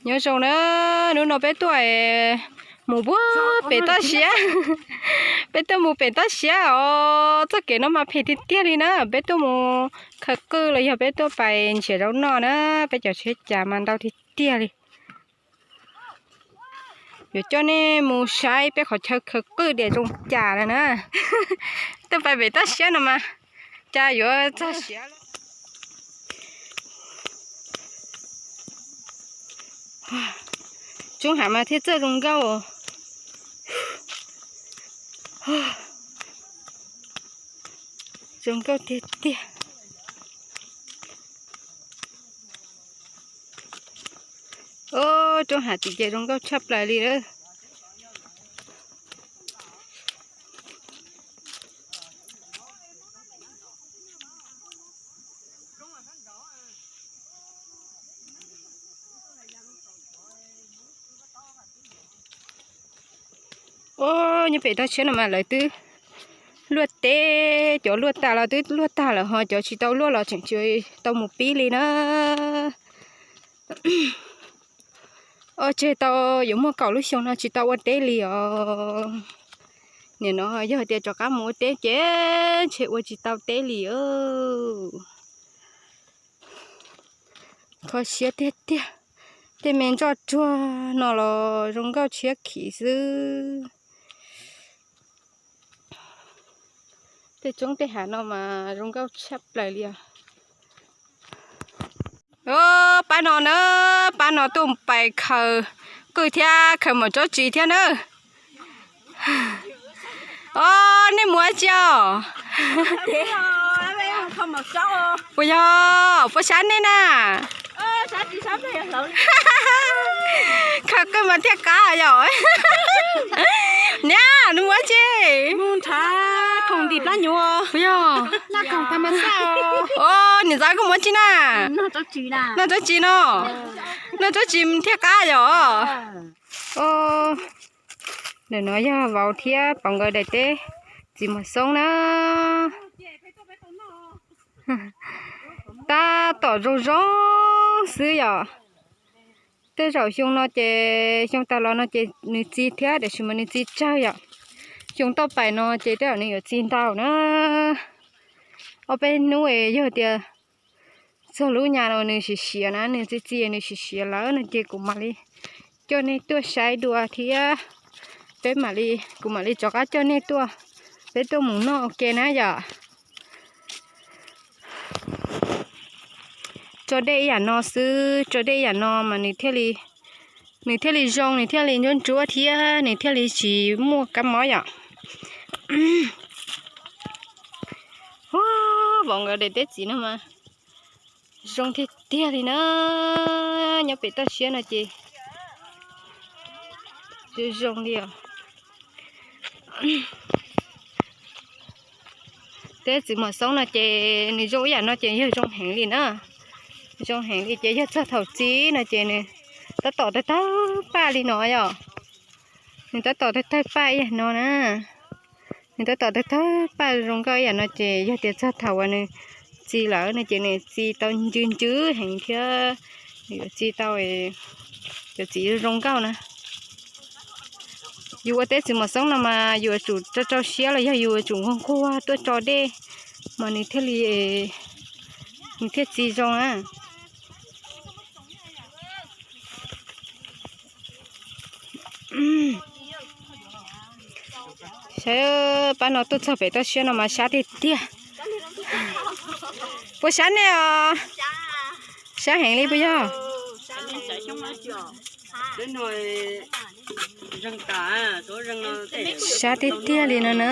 Nyob zoo na, hnub no peb tuaj mus puag pem toj siab. Peb tuaj mus pem toj siab os, txoj kev no mas phem tiag tiag li na. Peb tuaj mus khaws qwj los yog peb tuaj pais nrhiav zaub noj na, peb cov tsheb cas mas ntau tiag tiag li. Yuav coj nej mus saib peb qhov chaw khaws qwj diam zoo cas lawm na. Tuaj pais pem toj siab no mas cas yuav txog siav. Tsoob hav mas thiaj txawj zoo nkauj. Zoo nkauj tiag tiag. Os, roob hav tim ces zoo nkauj tshaj plaws li lawm. Os, nyob pem toj siab no mas lawv twb luaj teb, cov luaj tas los twb luaj tag lawm, ho cov tsis tau luaj los tseem tsis tau mus pib li na. Os, tseg tau yuav muaj kaum lub xyoo no tsis tau ua teb li os. Nim no yog tias rov qab mus ua teb ces ntshe ua tsis tau teb li. Kho siab tiag tiag, tej me nroj tsuag no los zoo nkauj tshiab khiv xwb. Tej roob tej hav no mas zoo nkauj tshaj plaws li os. Pab no na, pab no tuaj pais khaws qwj thiab khaws maum tsob tsis thiab na. Os, nej mus dab tsi os? Puas yog, puas sab nej na? Khaws qwj mas thiaj qab yom. Niam, nws mus dab tsi? Puas yog? Os, niam ntxawm koj mus dab tsi na? Noj tsob tsis no. Noj tsob tsis thiaj qab yom. Ntawm no yog vauv thiab vauv nkawd daim teb txiv mos xoob na. Tab tom zoo zoo xwb yom. Tej zaum xyoo no ces xyoo tas los no ces nws txi thiab, tiam sis mas nws txi tsawg yom. Xyoo toj pais no ces tej zaum nws yuav txi ntau na. Ob peb hnub yog tias txog lub nyas no nws siav siav na, nws txi txi nws siav siav lawm no ces kuv mam li coj nej tuaj saib dua thiab. Peb mam li, kuv mam li rov qab coj nej tuaj, peb tuaj mus noj ua ke na yom. Tso dej ib yam no xwb, tso dej ib yam no mas nws thiaj li, nws thiaj li zoo, nws thiaj li ntsuab ntsuab thiab nws thiaj li tsis muaj kab mob yom. Vauv nkawd daim teb txiv no mas zoo tiag tiag li na. Nyob pem toj siab no ces zoo li os. Teb txiv mos xoob no ces nws zoo ib yam no ces yog zoo heev li na. Zoo heev li ces yog txog thaum txi no ces nws tab tom tawg tawg paj li no yom. Nws tab tom tawg tawg paj ib yam no na. Nws tab tom tawg tawg paj zoo nkauj ib yam no ces yog tias txog thaum uas nws txi lawm no ces nws txi tau ncw ncw heev thiab nws yuav txi tau, yuav txiv zoo nkauj na. Yus ua teb txiv mos xoob no mas yus yuav tsum rau rau siab los yog yus yuav tsum nquag nquag tuaj tso dej mas nws thiaj li, nws thiaj txi zoo na. Saib pab no tuaj txog pem toj siab no mas sab tiag tiag. Puas sab nej os? Sab heev li puas yog? Sab tiag tiag li no na.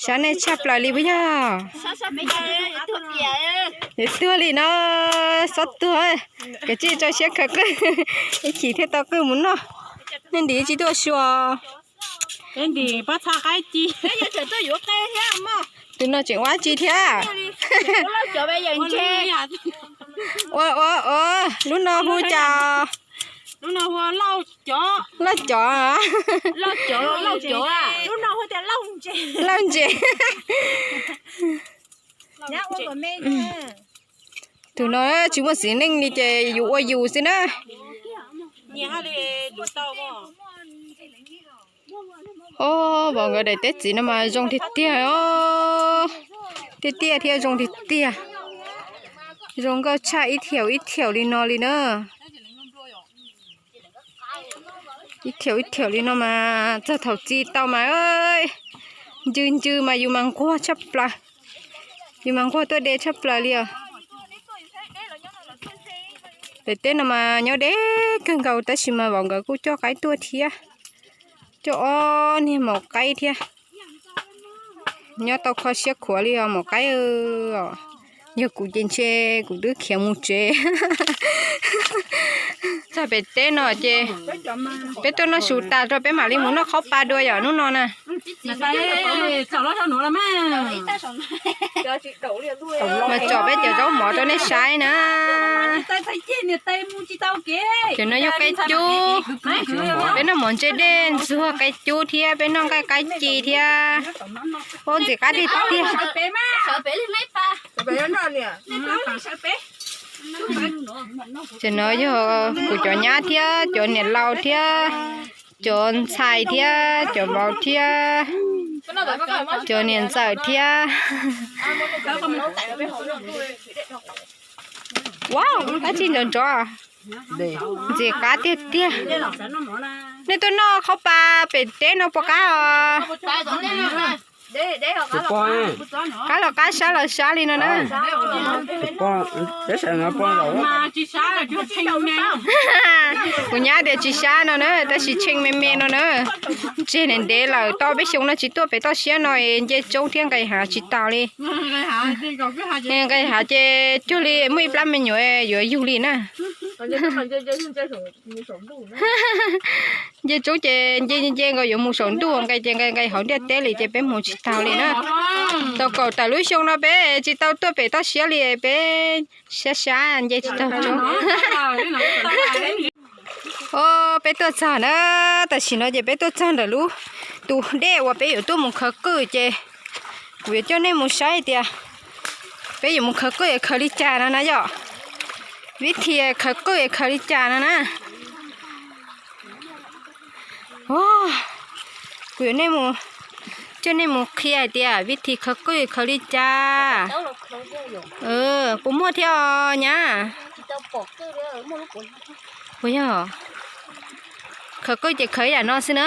Sab nej tshaj plaws li puas yog? Yuav tuag li no, xob tuag. Kav tsij tso siab khaws qwj, ib chim thiaj tau qwj mus noj. Nej ntim tsis tuaj xyuas. Tus no tseem ua tsi thiab? Ua ua ua, lub no hu cas? Lauj Cov. Lauj Ntses. Tus no tsis muaj txiv neej li ces yus ua yus xwb na. Os, vauv nkawd daim teb txiv no mas zoo tiag tiag os. Tiaj tiaj thiab zoo tiag tiag. Zoo nkauj tshaj ib thiaum ib thiaum li no li na. Ib thiaum ib thiaum li no mas txog thaum txi tau mas ncw ncw mas yus mas nquag tshaj plaws. Yus mas nquag tuaj de tshaj plaws li os. Daim teb no mas nyob deb kawg nkaus tab sis mas vauv nkawd kuj coj qaib tuaj thiab. Coj ob niag maum qaib thiab. Nyob tau kho siab khuav li os maum qaib. Yog kuv ces ntshe kuv twb khiav mus tsev. Txog pem teb no ces peb tuaj noj su tas rau peb mam li mus noj qhaub pa dua yom hnub no na. Mas tsom peb cov zaub mov rau nej saib na. Cov no yog qaib cub. Peb noj mov ntse dej ntxuag qaib cub thiab peb noj nqaij qaib ci thiab. Ub, ntxim qab tiag tiag. Cov no yog kuv cov nyab thiab cov niam laus thiab cov ntxhais thiab cov vauv thiab cov niam ntxawm thiab. Ua, dab tsi nrov nrov? Ntxim qab tiag tiag. Nej tuaj noj qhaub pa pem teb no puas qab os? Qab los qab sab los sab li no na. Kuv nyab tias tsis sab no na tab sis tshee me me no na. Tseg ntev ntev lawm, tau peb xyoo no tsis tuaj pem toj siab no es nce tsoob thiab nqis hav tsis taus li. Nqis hav ces cuag li muaj ib plab me nyuam yuav yug li na. Nce tsoob ces nce nce nkaus yuav mus saum ntuj nqis ces nqis nqis hauv ntiaj teb li ces peb mus tsis taus li na. Tau kaum tawm lub xyoo no peb tsis tau tuaj pem toj siab li, peb sab sab nce tsis taus tsoob. Os, peb tuaj txog na, tam sim no ces peb tuaj txog ntawm lub tus dej uas peb yuav tuaj mus khawv qwj ces kuv yuav coj nej mus saib tias peb yuav mus khawv qwj khaws li cas no na yom. Vib thi khawv qwj khaws li cas no na. Kuv yuav nej mus, coj nej mus qhia hais tias vib thi khawv qwj khaws li cas. Puas muaj thiab os nyab? Puas yog? Khawv qwj ces khawv yam no xwb na.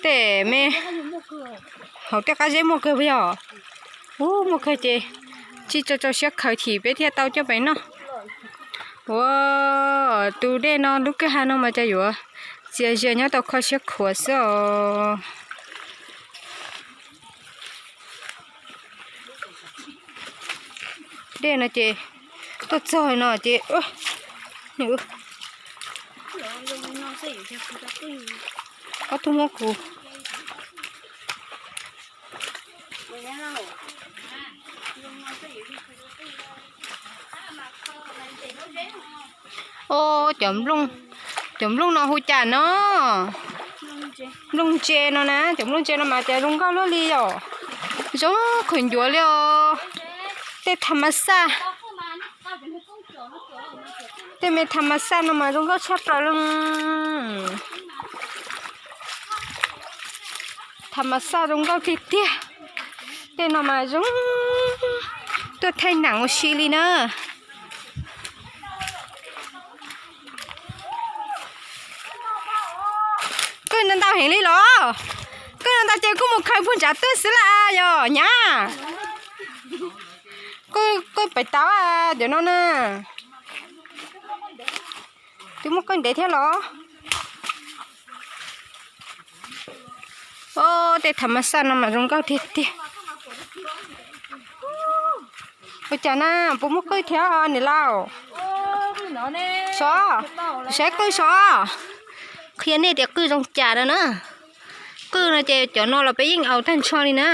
Tej me hauv tej qab zeb muaj kawg puas yog? Ub, muaj kawg ces tsij tso rau siab khaws chim peb thiaj tau coj pem noj. Ua, tus dej no lub kwj ha no mas cas yuav txias zias nyob tau kho siab khuav xwb os. Dej no ces tuaj txog no ces ob tug muab kuv. Os, cov nplooj, cov nplooj no hu cas no? Nplooj ntse no na, cov nplooj ntse no mas cas zoo nkauj luaj li yom. Zoo khaws ncuav li os. Tej tham mas xaj, tej me tham mas xaj no mas zoo nkauj tshaj plaws li. Tham mas xaj zoo nkauj tiag tiag. Tej no mas zoo, tuaj thaij nam ua si li na. Qwj no ntau heev li los? Qwj no ntau ces kuj mus khaws puag ntshav tuaj xwb las yog nyab. Qwj, qwj pem tau cov no na. Twb muaj qwj ntev thiab los? Os, tej tham mas xaj no mas zoo nkauj tiag tiag. Ua cas na, puas muaj qwj thiab niam laus? Sov, saib qwj sov. Qhia nej tias qwj zoo cas no na. Qwj no ces cov no los peb yeej aus tag nrho li na.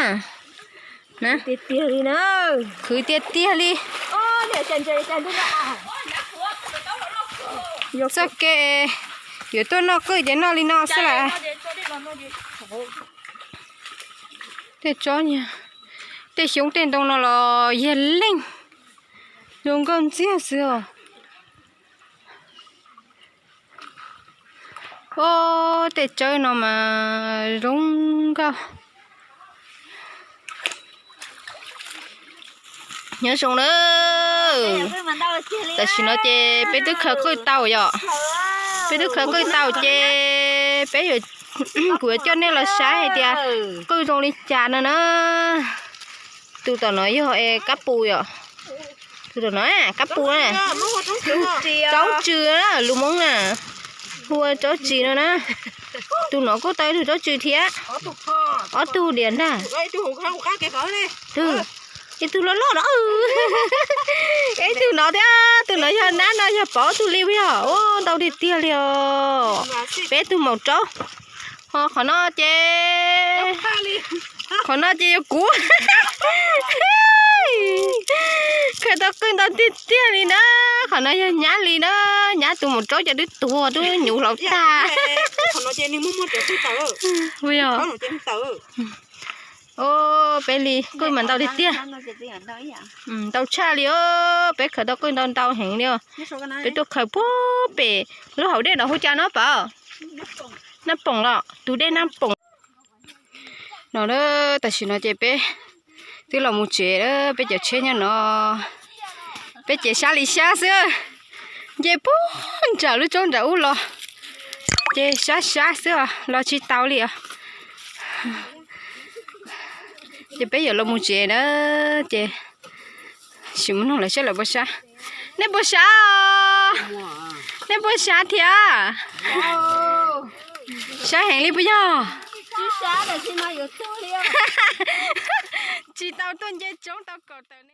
Khwv tiag tiag li. Txoj kev yuav tuaj noj qwj ces noj li no xwb las. Tej tsob, tej xyoob tej ntoo no los yog leej. Zoo nkauj ntxiag xwb os. Ub, tej tsawb no mas zoo nkauj. Nyob zoo na. Tam sim no ces peb twb khaws qwj tau yom. Peb twb khaws qwj tau ces peb yuav, kuv yuav coj nej los saib hais tias qwj zoo li cas no na. Tus tom no yog kab pus yom. Tus tom no kab pus na. Tsob tsw na, lus Hmoob na hu ua tsob tsw no na. Tus no kuj tau ib tug tsob tsw thiab. Ob tug diam ntag. Ib tug loj loj no. Ib tug no thiab, tus no yog nab no yog pov tug li yog. Ua ntau tiag tiag li os. Peb tug maum raub. Ho qhov no ces, qhov no ces yog kuv. Khaws tau qwj ntau tiag tiag li na. Qhov no yog nyab li na, nyab tus maum raub cov twb tuag twb nyuv hlaus tag. Peb li qwj mas ntau tiag tiag. Ntau tshaj li os, peb khaws tau qwj ntau ntau heev li os. Peb tuaj khaws puag pem lub hauv dej no hu cas no pom? Naj Poom los, tus dej Naj Poom. No tam sim no ces peb twb los mus tsev, peb cov tsheb nyob no. Peb ces sab li sab xwb, nce puag nram lub roob nram ub los, ces sab sab xwb os, los tsis tau li os. Ces peb yuav los mus tsev na, ces sim mus noog lawv saib lawv puas sab. Nej puas sab os? Nej puas sab thiab? Sab heev li puas yog? Tsis tau tuaj nce roob tau kaum tawm.